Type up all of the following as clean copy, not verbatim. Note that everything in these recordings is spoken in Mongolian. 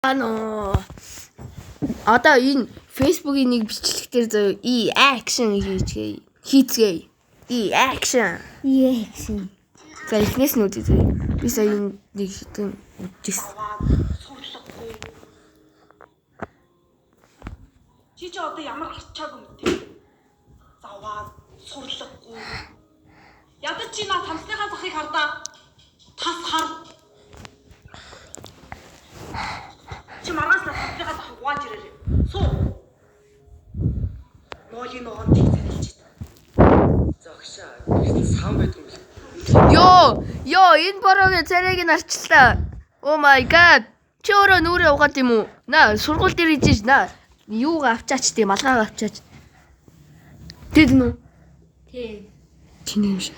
Ано. Одоо энэ Facebook-ийн нэг бичлэг дээр заяа e action хийцгээе. Хийцгээе. E action. Яасан. За эхнээс нь үзье заяа. Би сая энэ нэг хитэн үзчихсэн. Сурлахгүй. Чи чи одоо ямар арчаагүй мэт те. Заваа сурлахгүй. Ядаж чи наа самсныхаа захыг хардаа. Тас хар. Чи маргааш наа самсныхаа захыг угааж ирээрэй. Суу. Ноолын ногоон тийг царилж ид. Зогшаа. Тэгсэн сан байдаг юм бэл. Йоо, ёо энэ бороогийн царайг нь арчлаа. Oh my god. Чи өөрөө нүрээ угаад юм уу? На сургууль дээр ижиж на. Юугаа авчаач тий, малгайгаа авчаач. Тэд нү. Тий. Чиний юм шиг.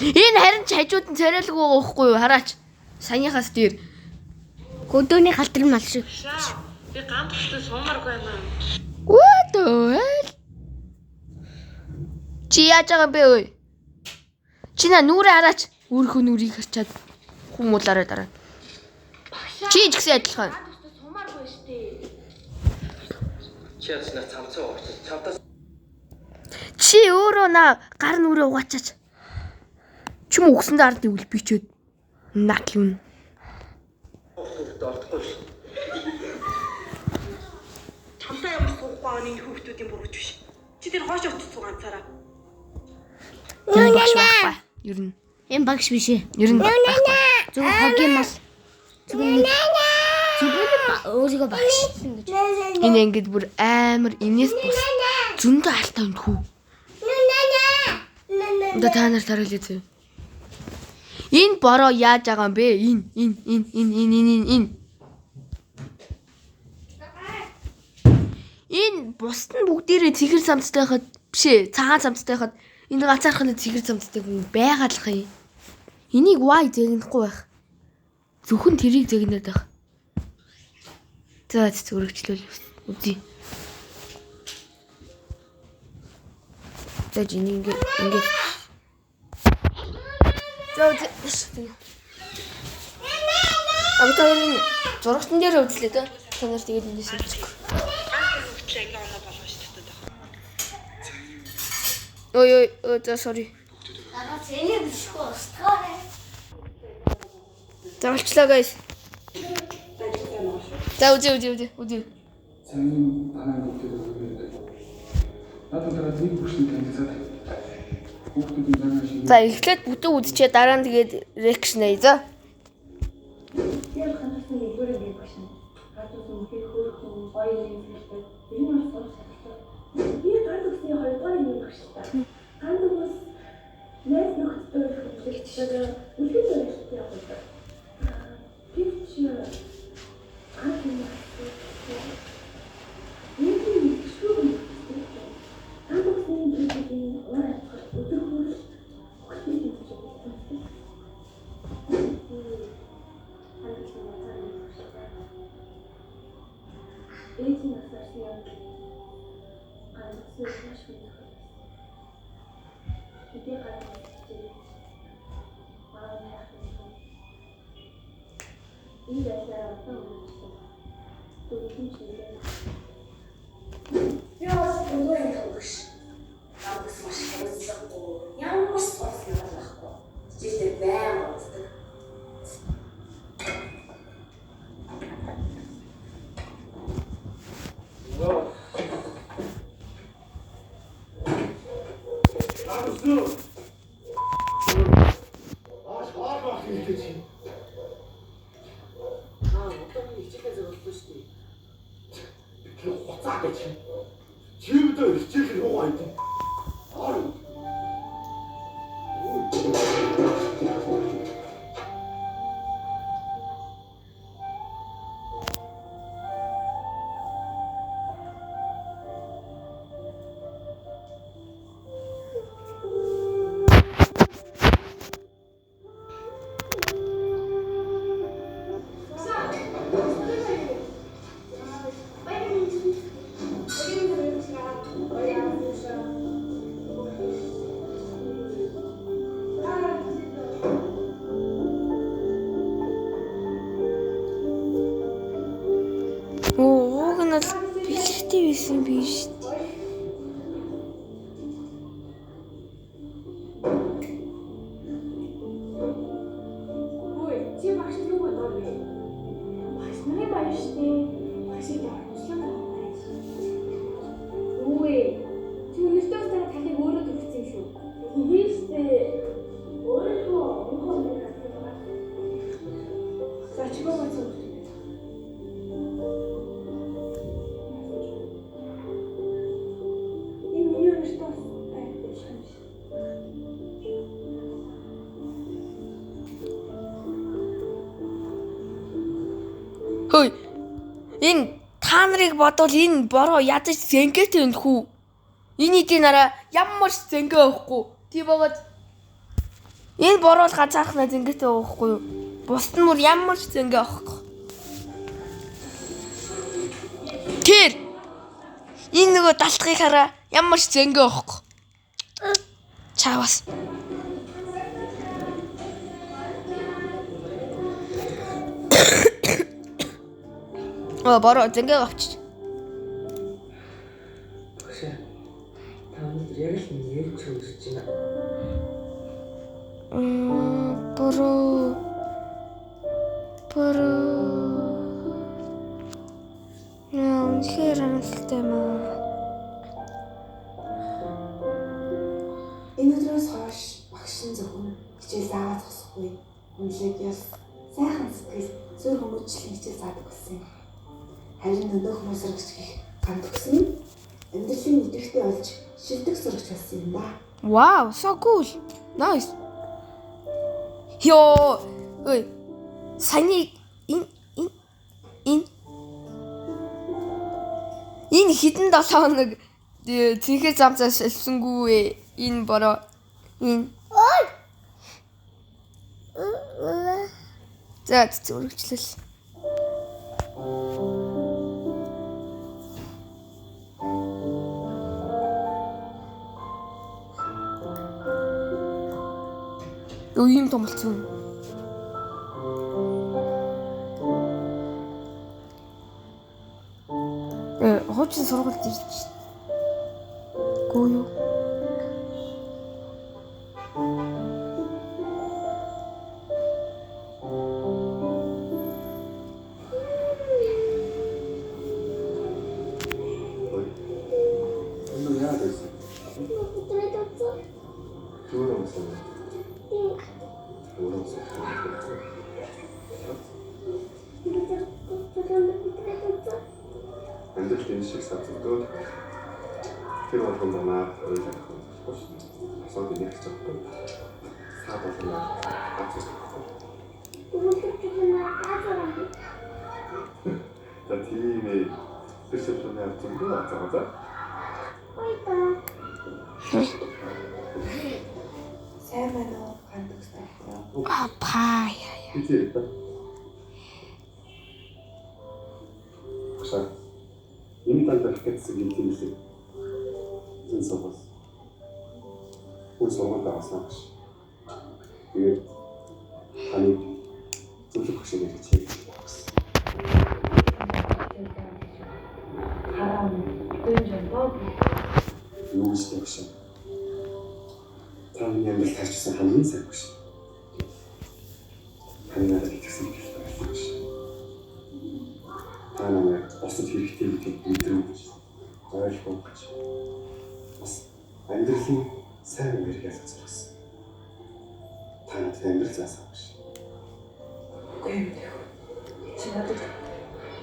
Энэ харин ч хажууд нь царайлгүй байгаа байхгүй юу? Хараач. Саяныхаас дээр. Хөдөөний халтар мал шиг. Би ганц төсөө суумааргүй байна. What the hell? Чи яаж байгаа юм бэ ой? Чи на нүрээ хараач. Өөрхөө нүрийг харчаад хүмүүлаарай дараа. Чи ч гэсэн адилхан. Суумааргүй шүү дээ. Чи яаж наа цамцаа уурч. Чамтаас Чи өөрөө на гар нүрээ угаачаач. Чи мө өгсөндөө ард ивэл би ч нат юм. уурч ордохгүй ш. Чамтай ямар суухгүй байгаа нь энэ хүүхдүүдийн бурууч биш. Чи тэр хойш очсон ганцаараа. Энэ багш байхгүй. Ер нь Энэ багш биш ээ. ер нь байхгүй. Зөвхөн хогийн мал. Зөвхөн нэг. Зөвхөн өөрийгөө багш гэж. Энэ ингээд бүр амар инээс бус зөндөө алтаа юм хүү. Одоо та нар тариалээ зөө. Энэ бороо яаж байгаа юм бэ? Энэ энэ энэ энэ энэ энэ энэ энэ. Энэ бусд нь бүгдээрээ цэгэр самцтай хад биш ээ, цагаан самцтай хад энэ ганцаархан цэгэр самцтай хүн байгаалах юм. Энийг why зэгнэхгүй байх. Зөвхөн тэрийг зэгнээд байх. За цэцгөрөгчлүүл үзье. За жин ингэ ингэ. За үзье. Абтаа энэ зурагтан дээр үзлээ да. Та нар тэгээд эндээс үзэхгүй. Ганц хүүхдлээ ингэ оноо болгоо шүү дээ. Ой ой ой за sorry. Дараа зэний бишгүй устгаарай. За болчлаа guys. За үзье үзье үзье үзье. Сайн танай бүгдээ өгөөд. Надад дараа нэг бүшний танилцаад хүүхдүүдийн зангаа шиг За эхлээд бүтэн үзчихээ дараа нь тэгээд reaction ая за. Тэр ханаас нь нэгдүгээр анги багш нь. Гар тус үнэхээр хөөрхөн, гоё нэмсэлтэй. Ер нь бол сурах чадaltaй. Би гар тусны хоёрдугаар ангийн багш л та. Гар тус найз нөхдөд хүндлэгчтэй үнэхээр зоригтой явах гэдэг. Аа, Гэвч гар юм байна. Нэг юм нэгшгүй юм. Гар тусны гэр бүлийн уур амьсгал өдөр хүрэл хөлтөй гэж бодсон. Ээж нь асарсан явдал гар тусны маш хүн зохиол байсан. Хэдий гар тусчээ аав хайх юм. Энэ байдлаар одоо өнгөрсөн. Дөрвөн чиглэл. Би бол дөнгөөр ангийнхан багш. Намайг маш их хариуцлагагүй, ямар ч сурсан байхгүй. Хичээлээр байнга унтдаг. Аа одоо миний хичээлээ зөвлөсөн шүү дээ. Тэр хуцаа гэж. Чи өдөө хичээлээ юугаа хийдэг? Аар. бол бэлэгтэй байсан биш. Хөөе, чи багш юу бодоод бэ? Багш нарын баяр штэ. Багшийг урамшлан авах. Үгүй. Чи өнөртөө танай талыг өөрөө төгссөн шүү. Тийм штэ. Өөрөө өнхөө нэг байгаа. За чи боо цог. Энэ миний өнөртөө бас байх юм шиг. Хөөе. Энэ та нарыг бодвол энэ бороо ядаж зэнгээтэй юм хүү. Энэ эдийн нараа ямар ч зэнгээ байхгүй. Тийм байгаад энэ бороо л ганцаархнаа зэнгээтэй байгаа байхгүй юу? Бусд нь мөр ямар ч зэнгээ авахгүй. Тэр энэ нөгөө далтахыг хараа ямар ч зэнгээ авахгүй. Чаавас. Оо бороо зэнгээ авчиж. Багшаа. Та өнөөдөр яг л миний яриг шүүмжиж байна. Бороо. Бороо. Яа, үнэхээр амжилттай юм аа. Энэ өдрөөс хойш багш нь зөвхөн хичээл заагаа зогсохгүй. Үнэлэг ёс, сайхан сэтгэл, зүр хүмүүжлийн хичээл заадаг болсон юм. Харин өнөөх мосрогч гэх ган төгсөн нь амьдралын идэвхтэй болж шилдэг сурагч болсон юм да. Wow, so cool. Nice. Йоо. Ой. Саяны энэ энэ энэ энэ хэдэн 7 хоног цэнхэр замцаас шилсэнгүй ээ. Энэ бороо энэ. За цэцэг өргөжлөл. Йоо ийм том болсон. Хуучин сургуульд ирж шít. Гүү юу? Өнөө яагаад байсан? Зүгээр өмсөн. Өөрөө өмсөн. Амьдрал энэ шиг сацдгүй. Тэр болгон манаа ойлох болохгүй шүү. Асууд энийг хийж чадахгүй. Саа болгон гац чадахгүй. За тийм ээ. Тэр шивлээ авсан дөө за за. Сайн байна уу? Ган төгстэй. А паа. Хизээ. Багшаа. Энэ танд гэсэн юм тийм лээ. Энэ сургууль. Үл сургуульд авсан багш. Тэгээд таны зөвлөх багшийг ярьж гэсэн. Хараа дөн жоо. Юу гэж багш. Та миний амьдрал тарчсан хамгийн сайн багш. Таны надад итгэсэн баярлалаа багш. Та намайг бусдад хэрэгтэй гэдгийг мэдрүүлж, ойлгож, бас амьдралын сайн үеэр ялгаж сургасан. Та надад амьдрал заасан багш. Үгүй юм дээ. Чи надад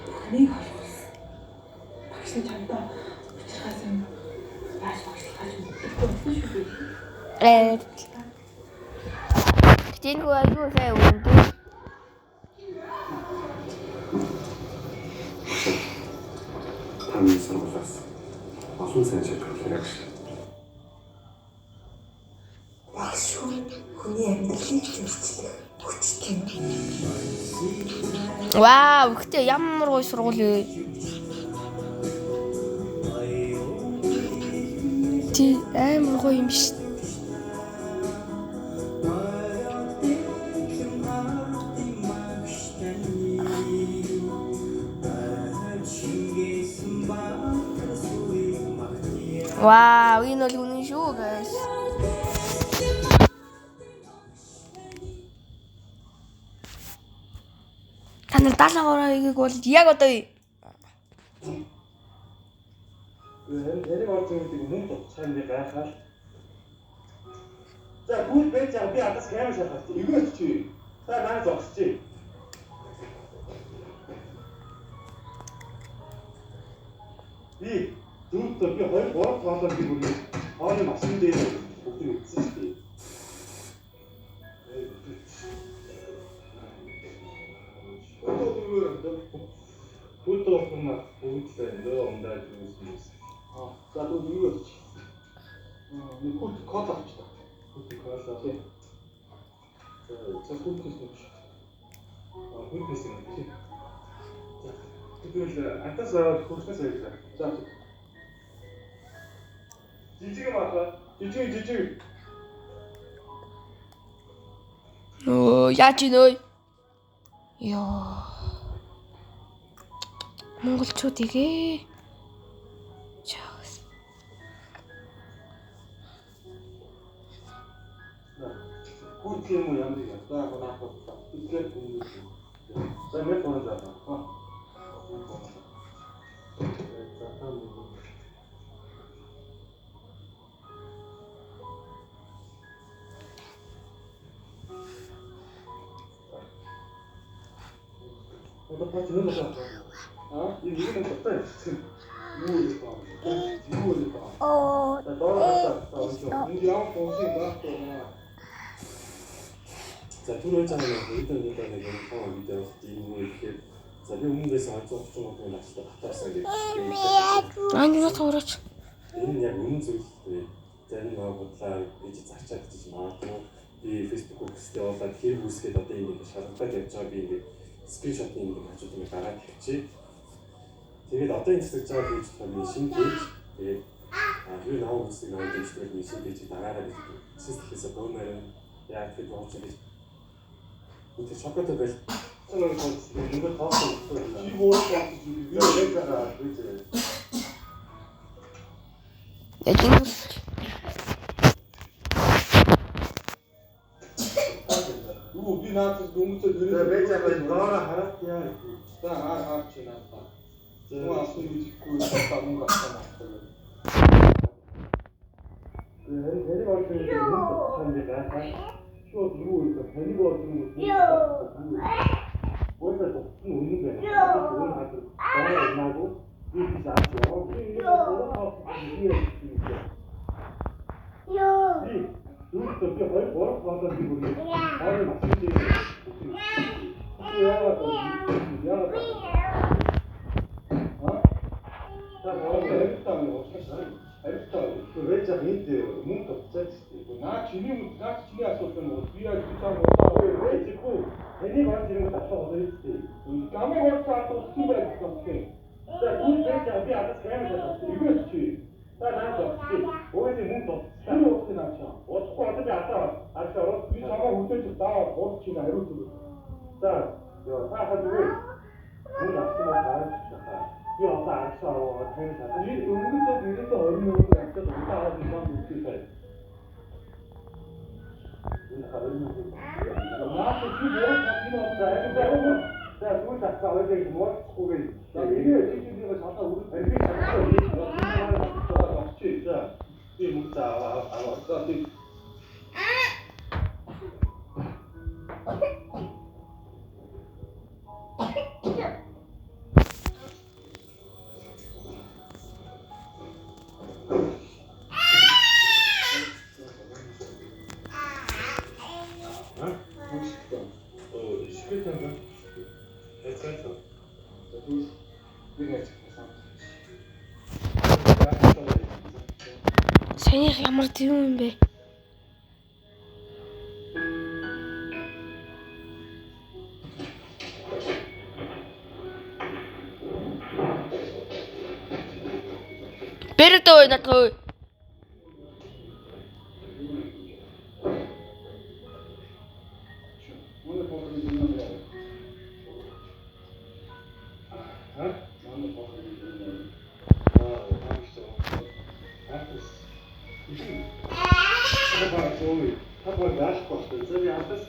бүхнийг олгосон. Багш нь чамдаа учирхаас юм яаж багшлахаж мэддэггүй болсон шүү дээ. Гэтэ энэ хүү айгүй сайн өгөндөө. Та миний сургуулиас олон сайн шийдвэрлээ багш. Багш шүү хүний амьдралыг өөрчлөх хүчтэй юм. Вау, гэтэ ямар гоё сургууль вэ? Чи амар гоё юм биш. Вау, энэ бол үнэн шүү, guys. Та нар 73 хийгээг бол яг одоо Хэрэг орж ирдэг мөнгө цаан би гайхаал. За гүйл байж байгаа би адас камер шалгах. Игөөч чи. Та наа зогсчих. Би дүүтээ би 2 3 тоолоор би бүр хооны машин дээр бүгд үтсэн шүү дээ. Хүйтэн бүгд л нөө ундаа юусэн юм. Аа за тэгвэл юу болж. Нэг хүүт код авч та. Хүүт код авч. За хүүтнээс нэг. Аа хүүтнээс юм тий. За тэгвэл антас аваад хөрснөөс авъя. За жижиг маха. Жижиг жижиг. Өө яаж ийнэ? Йоо. Монголчууд игээ. Чаас. Хүүт юм уу ямар юм. За яг наах бодлоо. Тэгэхээр хүмүүс. За 1300 заа. Аа. За та мөн. Одоо бач нөө нөө. Аа Энэ нэг нь дуртай юм. юу вэ? Юу вэ? Оо. За доор хатаа. Энд ямар буусын байхгүй байна. За түр байж байгаа нэг видео нэг нэг юм тоо видео ийм юм ихээр за би өмнөөс 230 мянга ачлаа татаарсан гэж. Аа нэг цоорооч. Энэ нь яг үнэн зүйл дээ. Зарим нэг бодлоо би чи зарчаад гэж магадгүй. Би Facebook хүсэлтэй болоод хэрэг үүсгээд одоо энэ нэг шалгалтад явж байгаа би ингээд скриншотын нэг хажууд нэг гараад тавьчих. Тэгээд одоо энэ цэцэж байгаа пэйж болохоор миний шинэ пэйж. Тэгээд юу наваа хүсдэг наваа дэмждэг миний шинэ пэйжийг дагаарай гэж. Сэс тэгэхээр бөмөр яг тэр бооч гэж. Тэр шокотой байл. Нөгөө тоосон. Чи буусан гэж Би яг байгаа пэйж. Яг энэ Юу би наадас дөнгөцөө Тэгээ байж байгаа доороо хараад яа. За хаа хаа чи наадаа. Мөн авсан мэдэхгүй та мөнгө авсан байхгүй. Хэрэг хэрэг орж ирэх юм цаан би гайхаа. Шууд юу вэ? Таныг орж ирэх юм. Уусаа тутсан үнэн байна. Өөр хаддаг. Доор наагүй. Би тийш авч яваа. Би энэ гурван тоос би яах юм бэ? Йоо. Би дүүтээ би 2 3 тоолоор би бүр хооны машин дээр Яагаад яагаад Аа. За хариуцлага нэг услаа. Хариуцлага. Байж байгаа энд мөнгө татцаад шүү дээ. Наа чиний наа чиний асуудал юм уу? Би яаж чам удаа Байж хүү. Тэнийг орж ирэнгүүт авах одоо юу вэ? Гамыг орсон асуудал байх гэсэн. За гүн байж байгаа би адас камер шалгах. Игөөч чи. За наа зогсчих. Уусаа мөнгө татцсан. Тэр уусын наа чам. Удахгүй одоо би адаа аршаа ороо. Би чамаа хүлээж даа гурд чинь хариуц өгөө. За ёо та хаа зүгээр. Мөнгө авсан бол харж чадаа. Би одоо аршаа ороо камер шалгах. Би өмнөд ирээдүйн 20 мянга авчаад удаа аваад юм үзье сая. Энэ харин мөнгө. Наа чи буруу энэ бол за яг За сүүл татсан хоёулыг муудахгүй гэж. За тэгээ чи чинийгээ шалгаа өргөж Би шалгах хийж байна. авчи. За би мөнгө за аваа аваа. За тийм. Аа? Шикэт юм. Хэцүү. За тэгвэл нэг ажил байсан. Саяных ямар тийм юм бэ? Бэрдөө надад. Манай бодлого юм байна. Аа? Манай бодлого юм байна. Аа, аа. За би хатас.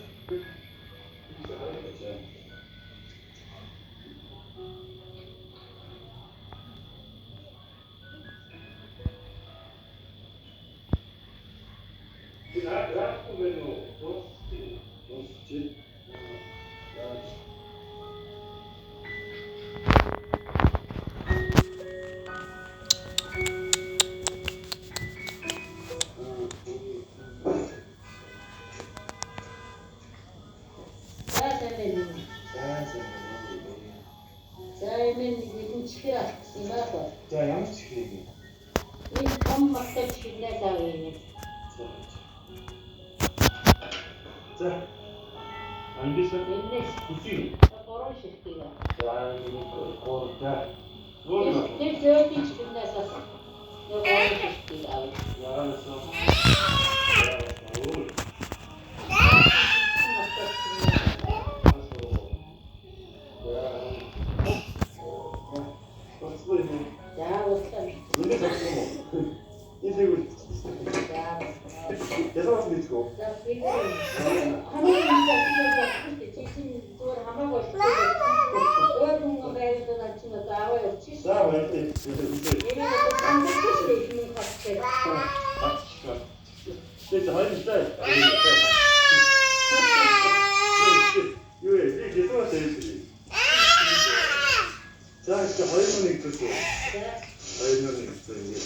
За ямар чихрийг юм? Энэ том махтай чихрнээс авъя юм. За. Андис Энэс хүсье. гурван ширхтийг. За нэг гурав за. Өөр Тэр зөөдийн чихрнээс бас нэг гурван ширхтийг авъя. яараас өөр. За уучлаа. Миний зогсон юм уу? Энэ тэгвэл За. ялгаас мэдгүй. За тэгээд хамгийн их чи чинь зүгээр хамаагүй шүү дээ. Өөр хүн байвал наа чинь одоо аваа явчих шүү. За баярлалаа. Энэ самбартай шүү дээ их мөнгө хавчтай. Тэгээд хоёр зай. Юу вэ? Би гэлээ тавьчих. За чи 2100 шүү. 2100 ингэ.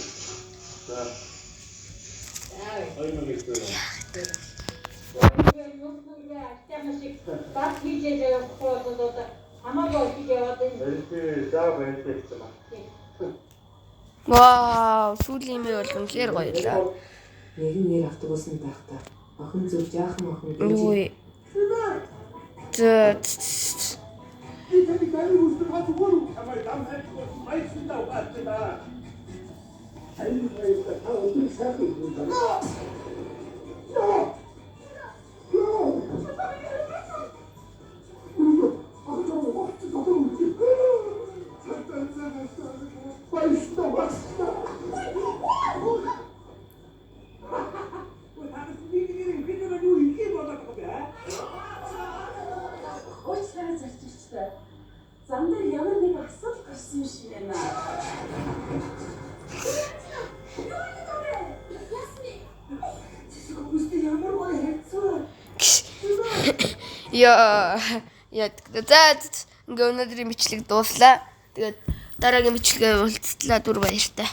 За 2100. Бат хийж явахгүй бол одоо хамаагүй хийж яваад байна. Баярлалаа. За баярлалаа гэсэн ба. Вау, сүүлийн юм бол үнэхээр гоё лээ. Нэгэн нэр автобусанд байхдаа охин зүг жаахан охин Юу вэ? За Би таны гарын үсэг га зүгээр үү? Чамайг дам хайхгүй баястай угаалаа. Аюу баястай та өдөр сайхан юм байна. Уучлаарай зарчигчтай. Зам дээр ямар нэгэн асуудал гарсан юм шиг байна. Ямар гоё хэцүү. Яа. Яа. За ингээ өнөөдрийн бичлэг дууслаа. Тэгээд дараагийн бичлэгээ уулзтлаа. Түр баяртай.